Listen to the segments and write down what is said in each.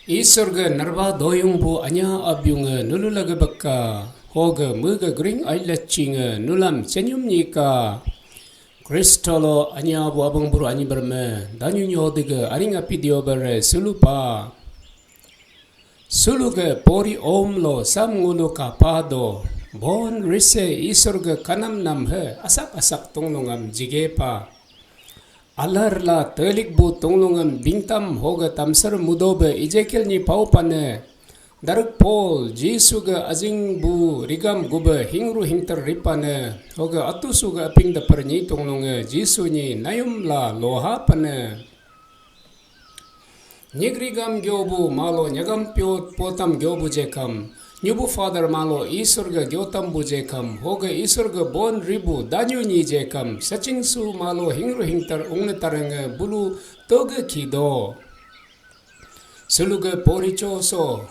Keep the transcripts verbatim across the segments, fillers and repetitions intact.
Isor ge narba doyung bu anya abyung nge nulu lage beka, hoge mege gring ai lacing nge nulam senyum nyika. Kristo lo anya bu abang buru anyi berme, danyu nyo dege aring api dio bere sulu pa. Sulu ge pori om lo sam ngulu kapa do, bon rise Isor ge kanam nam he asak-asak tunglungam jige pa. Alar la telik bu tunglungam bingtam hoge tamsar mudobe Ezekiel nyi pau pane. Darek Paul, Jisu ge ajing bu rigam gube hingru hingter ripane, hoge atusu ge aping deper nyi tunglunge Jisu nyi nayum la loha pane. Nyigrigam gyobu malo nyagam pio potam gyobu jekam, nyubu father malo Isor ge gyotam bu jekam, hoge Isor ge bon ribu danyu nyi jekam, sachingsu malo hingru hingter ungne tarenge bulu toge kido. Suluge poricho so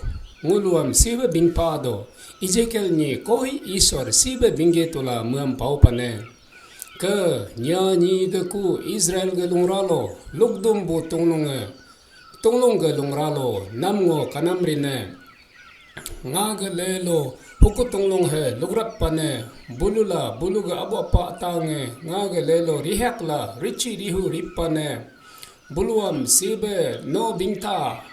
nguluam sibe bingpa do, Ezekiel nyi koi Isor sibe bingge tula muam pau pane. Ke nya nyi ge ku Israel ge lungralo lukdum bu tunglunge, tunglung ge lungralo nam ngo kanam rine. Nga ge lelo huku tunglung he lugrap pane, bulu la bulu ge abu apa atange, nga ge lelo rihak la richi rihu ripane. Buluam sibe no bingta.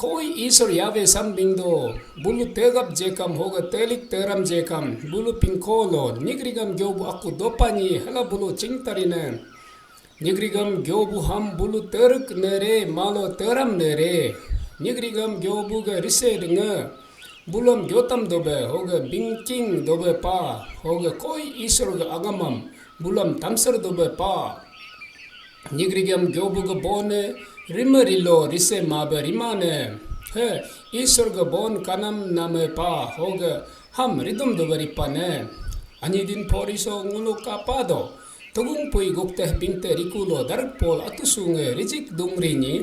Koi Isor Yahweh sam bingdo, bulu tegap jekam hoga telik teram jekam, bulu pingkolo, nyigrigam gyobu aku dopani, hala bulu chingtarine. Nyigrigam gyobu ham bulu teruk nere, malo teram nere. Nyigrigam gyobu ga rise denge, bulam gyotam dobe, hoga bingking dobe pa, hoga koi Isor ga agamam, bulam tamsar dobe pa. Nyigrigam gyobu ga bone, rima rilo rise mabe rimane. He, Isor ga bon kanam name pa, hoga ham ridum dobe ripane. Anyi din poriso ngulu kapa do. Tugung pui gukteh bingte rikulo darek Paul atusunge rijik dungri ni,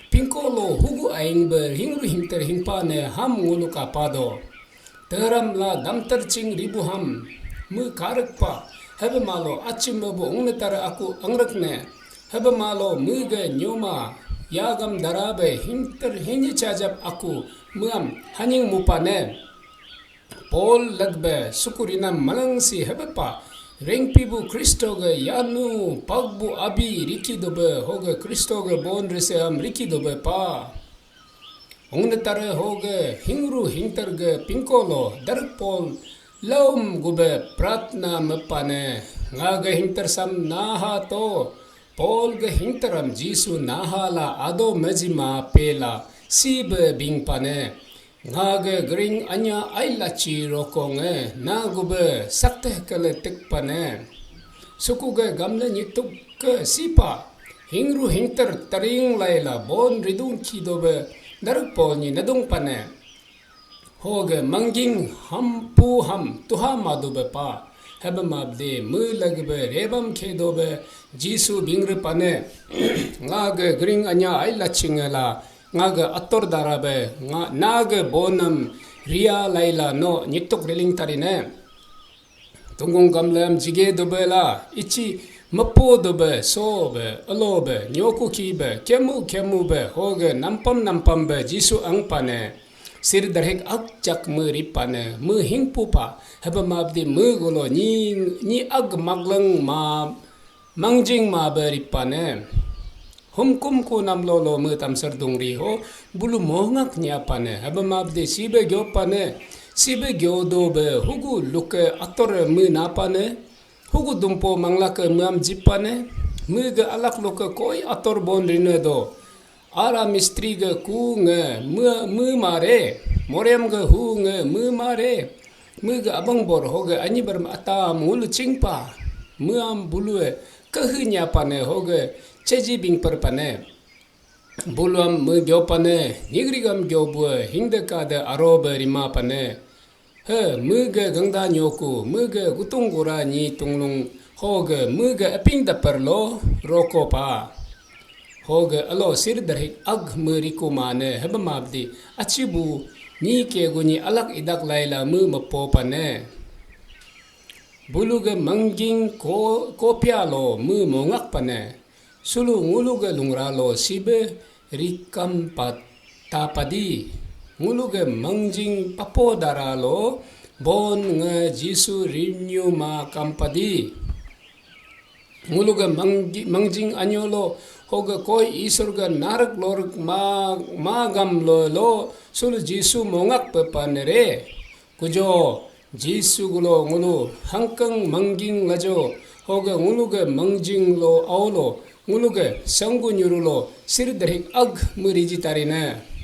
pingkolo hugu aing be hingru hingter hingpane ham ngulu kapa do. Teram la damter ching ribu ham, me karek pa, hebe malo achim ebo ungnetar aku angrek ne, hebe malo mege nyoma, yagam darabe hingter hinyi chajap aku, meam hanying mupane. Paul lagbe sukurinam malang si hebepa, rengpibu Kristo ge yanu pagbu abi riki dobe, hoge Kristo ge bon reseam riki dobe pa. Ongnetare hoge hingru hingter ge pingkolo, darek Paul laum gube pratna mepane, nga ge hingter sam naha to, Paul ge hingteram Jisu naha la ado mejima pela sibe bingpane. Nga ge gering anya ai lachi rokong e, na gube sakteh kele tik pane. Suku ge gamle nyituk ke sipa, hingru hingter tering laila bon ridung ki dobe, darek Paul nyi nedung pane. Ho ge mangging ham pu ham tuha ma dobe pa, hebe mabde me lagebe rebam ke dobe, Jisu bingre pane. Nga ge gering anya ai laching la, nga ge ator darabe, nga, na ge bonam ria laila no nyituk riling tarine. Tunggung gamlam jige dobe la, ichi mepo dobe, so be, alo be, nyoku ki be, kemu kemu be, hoge nampam nampam be, Jisu ang pane. Sir darhik ak chak me ripane, me hingpu pa, hebe mabdi me golo nyi, nyi ag maglang ma, mangjing ma be ripane. Humkum ku namlo lo me tamsar dungri ho, bulu mohngak nya pane, hebe mabde sibe gyo pane, sibe gyo do be, hugu luke ator me na pane, hugu dumpo manglake meam jip pane, me ge alak luke koi ator bon rine do, ara mistri ge ku nge me, me mare, morem ge hu nge me mare, me ge abang bor hoge anyi ber atam ngulu chingpa, meam bulue, kehe nya pane hoge, cheji bingper pane. Buluam me gyo pane, nyigrigam gyo bue, hingde kade aro be rima pane. He, me ge gangda nyoku, me ge gutung gura nyi tunglung, hoge me ge eping daper lo, roko pa. Hoge alo sir darhik ag me riku mane, hebe mabdi, achi bu, nyi ke gunyi alak idak laila me mepo pane. Bulu ge mangging ko, kopia lo me mongak pane. Sulu ngulu ge lungra lo sibe rikam pat. tapadi. Ngulu ge mengjing papo dara lo bon nge Jisu rinyu ma kampadi. Ngulu ge mengjing anyo lo hoge koi Isur ge narak lorak ma magam lo lo sul Jisu mongak pepanere. Kujo Jisu gulo ngulu hangkang mengjing lajo hoge ngulu ge mengjing lo aulo ngulu ge sanggu nyuru lo sir derhik ag meriji tarine.